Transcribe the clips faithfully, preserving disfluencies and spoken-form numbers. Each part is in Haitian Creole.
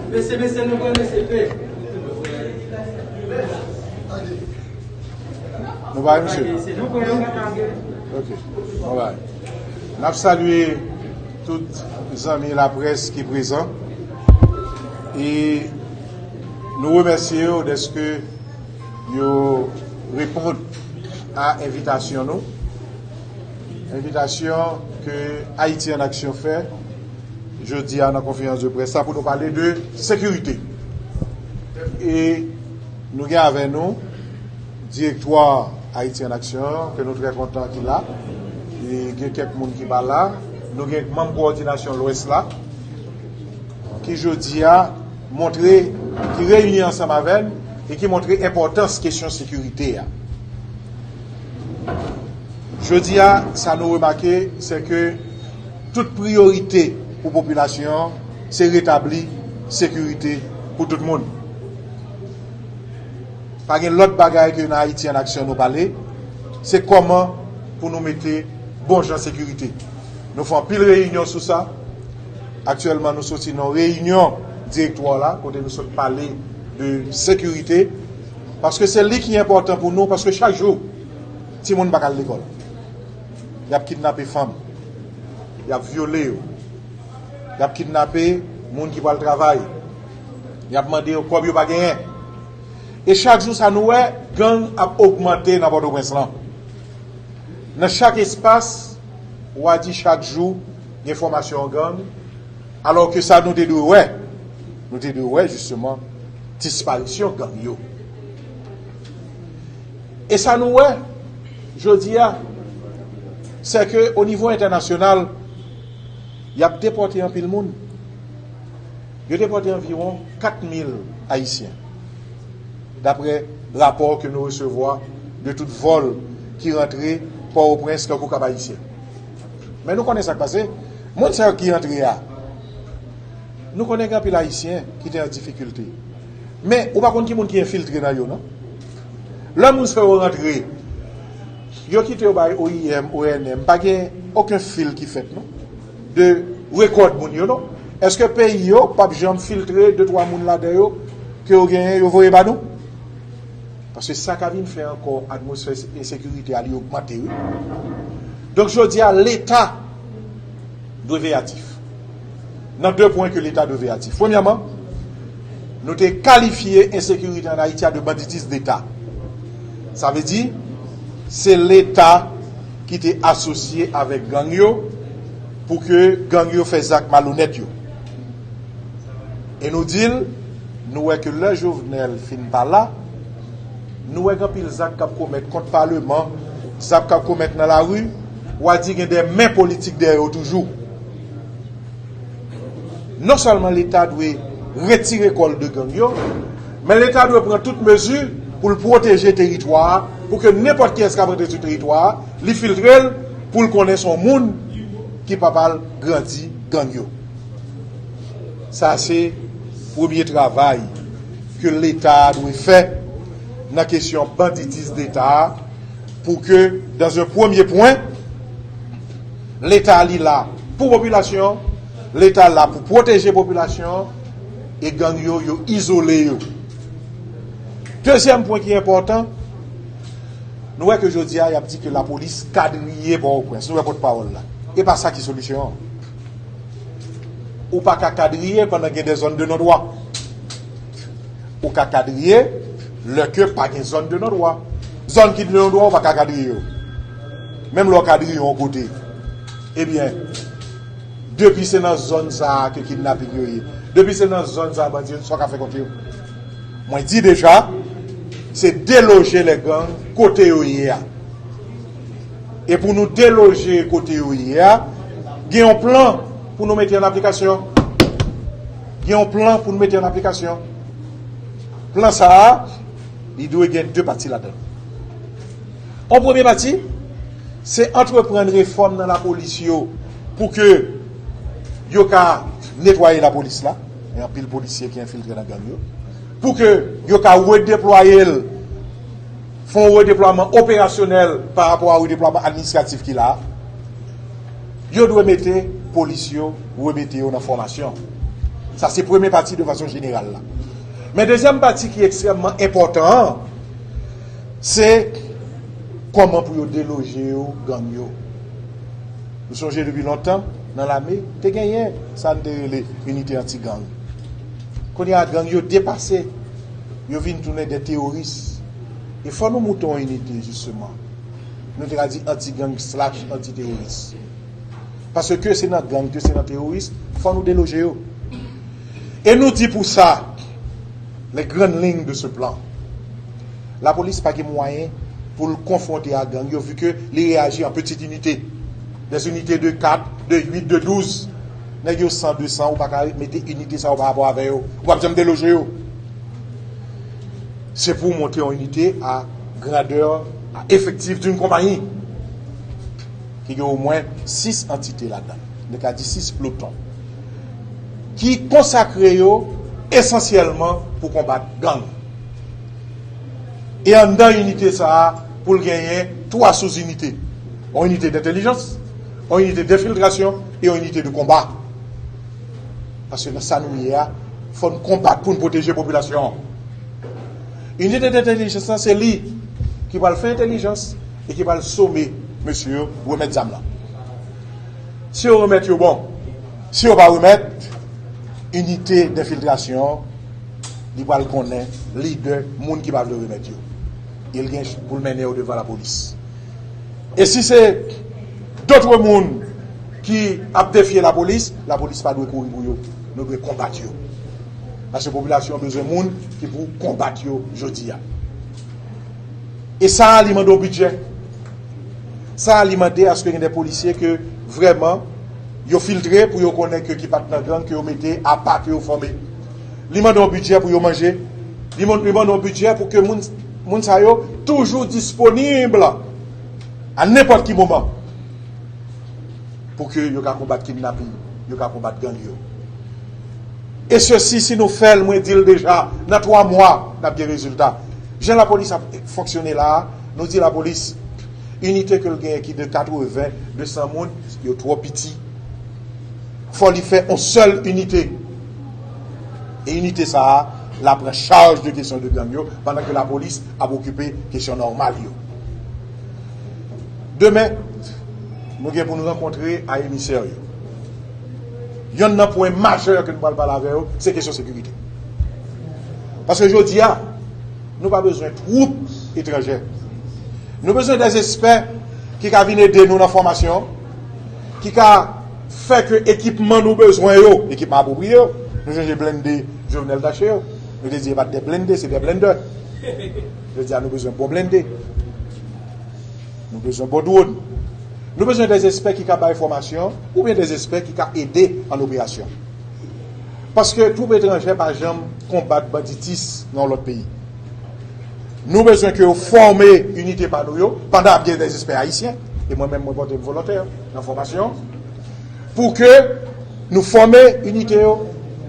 Mesye, mesye, nou pran mesye pe. Nou bay misye. Ok. Nou bay. N ap salye tout zanmi laprès ki prezan. E nou remèsye yo dèske yo reponn a envitasyon nou. Envitasyon ke Ayiti an Aksyon fè jodi a nan konferans de près la pou nou pale de sekirite. E nou gen avè nou direktwa Ayiti an Aksyon, ke nou trè kontan ki la. E gen kèk moun ki pa la. Nou gen manm kowòdinasyon Lwès la, ki jodi a montre, ki reyini ansanm avè n e ki montre enpòtans kesyon sekirite a. Jodi a, sa nou remake, se ke tout priyorite pou popilasyon an, se retabli sekirite pou tout moun. Pa gen lòt bagay ke nan Ayiti an Aksyon nou pale, se kòman pou nou mete bon jan sekirite. Nou fè anpil reyinyon sou sa. Aktyèlman, nou soti nan reyinyon direktwa la, kote nou sot pale de sekirite. Paske se li ki enpòtan pou nou, paske chak jou, timoun pa ka al lekòl. Y ap kidnape fanm. Y ap vyole yo. Y ap kidnape moun ki pral travay. Y ap mande yo kòb yo pa genyen. E chak jou sa nou wè, gang ap ogmante nan Pòtoprens lan. Nan chak espas, w a di chak jou gen fòmasyon an gang, alò ke sa nou te dwe wè, nou te dwe wè jisteman disparisyon gang yo. E sa nou wè jodi a, se ke o nivo entènasyonal, y ap depòte anpil moun. Yo depòte anviwon kat mil Ayisyen, daprè rapò ke nou resevwa de tout vòl ki rantre Pòtoprens tankou Kap Ayisyen. Men nou konnen sa k pase. Moun sa yo ki rantre a, nou konnen gen anpil Ayisyen ki te an difikilte. Men ou pa konn ki moun ki enfiltre nan yo, non? Lè moun sa yo rantre, yo kite yo bay O I M, O N M, pa gen okenn fil ki fèt, non, de rekòd moun yo, non. Èske peyi yo p ap janm filtre de twa moun ladan yo ke yo genyen, yo voye ba nou? Paske sa ka vin fè ankò atmosfè ensekirite a li ogmante, wi. Donk, jodi a, Leta dwe veyatif. Nan de pwen ke Leta dwe veyatif. Premyèman, nou te kalifye ensekirite ann Ayiti a de banditis deta. Sa vle di, se Leta ki te asosye avèk gang yo pou ke gang yo fè zak malonèt yo. E nou di l, nou wè ke lè Jovenel fin pa la, nou wè gen anpil zak k ap komèt kont Paleman, zak k ap komèt nan lari, w a di gen de men politik dèyè yo toujou. Non sèlman Leta dwe retire kò l de gang yo, men Leta dwe pran tout mezi pou l pwoteje teritwa a, pou ke nenpòt kiyès k ap rantre sou teritwa a, li filtre l, pou l konnen se yon moun ki p ap al grandi gang yo. Sa se premye travay ke Leta a dwe fè nan kesyon banditis deta a, pou ke, dans un premier point, Leta li la pou popilasyon, Leta la pou pwoteje popilasyon, e gang yo, yo izole yo. Dezyèm pwen ki enpòtan, nou wè ke jodi a, y ap di ke lapolis kadriye Pòtoprens. Nou wè pòtpawòl la. E pa sa ki solisyon an. Ou pa ka kadriye pandan gen de zòn de non dwa. Ou ka kadriye lè ke pa gen zòn de non dwa. Zòn ki de non dwa, ou pa ka kadriye yo. Menm lè w kadriye yon kote, ebyen, depi se nan zòn sa a ke kidnaping yo ye, depi se nan zòn sa a bandi yo, sa w ka fè kont yo? Mwen di deja, se deloje lè gang kote yo ye a. E pou nou deloje kote yo ye a, gen yon plan pou nou mete an aplikasyon. Gen yon plan pou nou mete an aplikasyon. Plan sa a, li dwe gen de pati ladan l. Yon premye pati, se antreprann refòm nan lapolis yo pou ke yo ka netwaye lapolis la. Gen anpil polisye ki enfiltre nan gang yo. Pou ke yo ka redeplwaye l, fè yon redeplwaman operasyonèl pa rapò a redeplwaman administratif ki la a. Yo dwe mete polis yo, remete yo nan fòmasyon. Sa se premye pati de fason jeneral la. Men dezyèm pati ki ekstrèmman enpòtan an, se kòman pou yo deloje yo gang yo. Nou sonje depi lontan, nan lame, te genyen sa n te rele inite anti-gang. Kounye a, gang yo depase, yo vin tounen de teworis. E fò nou moute yon inite, jisteman. Nou te ka di anti-gang slash anti-teworis. Paske ke se nan gang, ke se nan teworis, fò nou deloje yo. E nou di pou sa, les grandes lignes de ce plan. Lapolis pa gen mwayen pou l konfwonte ak gang yo, vi ke li reyaji an petit inite. Des unités de kat, de uit, de douz. Nèg yo san, de san, ou pa ka mete inite sa yo pa rapò avè yo. Ou p ap janm deloje yo. Se pou w monte yon inite a grandè, a efektif d'une compagnie ki gen omwen sis antite ladan. Nou ka di sis ploton. Ki konsakre yo esansyèlman pou konbat gang. E anndan inite sa a, pou l genyen twa sou-inite. Yon inite dentèlijans, yon inite denfiltrasyon e yon inite de konba. Paske nan sa nou ye a, fò n konbat pou n pwoteje popilasyon an. Inite dentèlijans lan, se li ki pral fè entèlijans e ki pral some mesye yo remèt zam lan. Si yo remèt yo bon, si yo pa remèt, inite denfiltrasyon an, li pral konnen lidè moun ki pa vle remèt yo. E l gen pou l mennen yo devan lapolis. E si se dotre moun ki ap defye lapolis, lapolis pa dwe kouri pou yo. Nou dwe konbat yo. Paske popilasyon an bezwen moun ki pou konbat yo jodi a. E sa a, li mande yon bidjè. Sa a, li mande aske gen de polisye ke vrèman yo filtre pou yo konnen ke ki pa t nan gang, ke yo mete apa, ke yo fòme. Li mande yon bidjè pou yo manje. Li man- li mande yon bidjè pou ke moun, moun sa yo toujou disponib a nenpòt ki moman. Pou ke yo ka konbat kidnapin, yo ka konbat gang yo. E sesi, si nou fè l, mwen di l deja, nan twa mwa, n ap gen rezilta. Jan lapolis ap fonksyone la a, nou di lapolis, inite ke l genyen ki de katreven, de san moun, yo twò piti. Fò li fè yon sèl inite. E inite sa a, l ap pran chaj de kesyon de gang yo, pandan ke lapolis ap okipe kesyon nòmal yo. Demen, nou gen pou nou rankontre a emisè yo. Yonn nan pwen majè ke nou pral pale avè yo, se kesyon sekirite. Paske jodi a, nou pa bezwen twoup etranjè. Nou bezwen dè espè ki ka vin ede nou nan fòmasyon, ki ka fè ke ekipman nou bezwen yo, ekipman apwopriye yo. Nou chanje blende Jovenel t achte yo. Nou te di e pa t de blende, se de blendè. Jodi a, nou bezwen bon blende. Nou bezwen bon dwòn. Nou bezwen dè espè ki ka bay fòmasyon oubyen dè espè ki ka ede an operasyon. Paske twoup etranjè pa janm konbat banditis nan yon lòt peyi. Nou bezwen ke yo fòme inite pa nou yo, pandan ap gen dè espè ayisyen, e mwen menm mwen pote m volontè nan fòmasyon, pou ke nou fòme inite yo,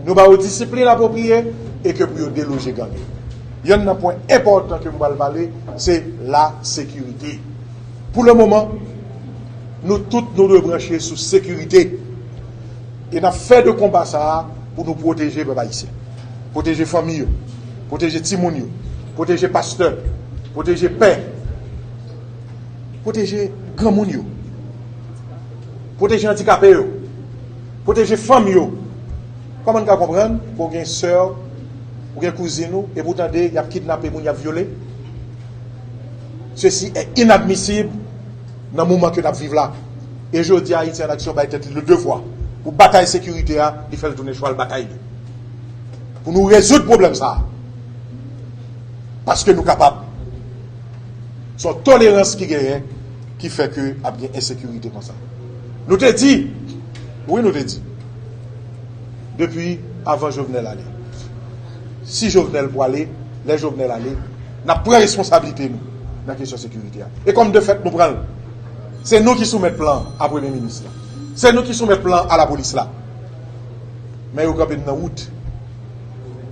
nou ba yo disiplin apwopriye, e ke pou yo deloje gang yo. Yonn nan pwen enpòtan ke m pral pale, se la sekirite. Pou le moman, nou tout nou dwe branche sou sekirite. E n ap fè de konba sa a pou nou pwoteje pèp ayisyen. Pwoteje fanmi yo, pwoteje timoun yo, pwoteje pastè, pwoteje pè, pwoteje granmoun yo, pwoteje andikape yo, pwoteje fanm yo. Kòman n ka konprann pou w gen sè w, ou gen kouzin ou, epi w tande y ap kidnape moun, y ap vyole? Ceci est inadmissible nan moman ke n ap viv la. E jodi a, Ayiti an Aksyon bay tèt li le devwa pou batay sekirite a, li fè l tounen chwal batay li. Pou nou rezoud pwoblèm sa a. Paske nou kapab. Se yon tolerans ki genyen ki fè ke ap gen ensekirite konsa. Nou te di, wi, nou te di, depi avan Jovenel ale. Si Jovenel pwale, lè Jovenel ale, n ap pran responsablite nou nan kesyon sekirite a. E kòm de fèt nou pran l, se nou ki soumèt plan a premye minis la. Se nou ki soumèt plan a lapolis la. Men yo kanpe n nan wout.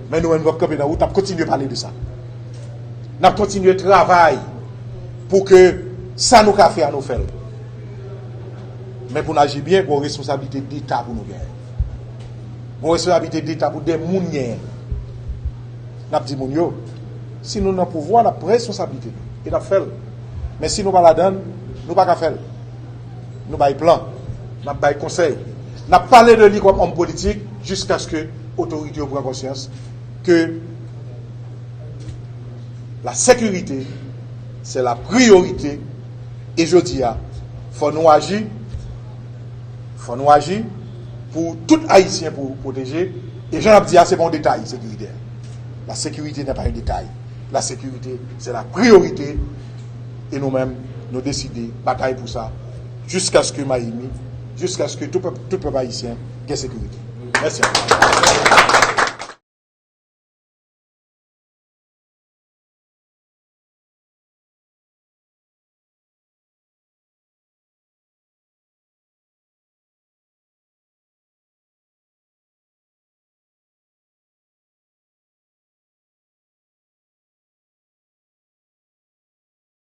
Men nou menm, nou p ap kanpe nan wout, n ap kontinye pale de sa. N ap kontinye travay pou ke sa nou ka fè a, nou fè l. Men pou n aji byen, gen yon responsablite deta pou nou genyen. Gon responsablite deta pou de moun genyen. N ap di moun yo, si nou nan pouvwa, n ap pran responsablite nou e n ap fè l. Men si nou pa ladan l, nou pa ka fè l. Nou bay plan, n ap bay konsèy, n ap pale de li kòm òm politik jiskaske otorite yo pran konsyans ke la sekirite se la priyorite. E jodi a, fò nou aji, fò nou aji pou tout Ayisyen pou pwoteje. E jan n ap di a, se pa yon detay sekirite. La sécurité n'est pas un détail. La sécurité, c'est la priorité. E nou menm, nou deside batay pou sa jiskaske Miami, jiskaske tout pèp, tout pèp ayisyen gen sekirite. Mèsi anpil.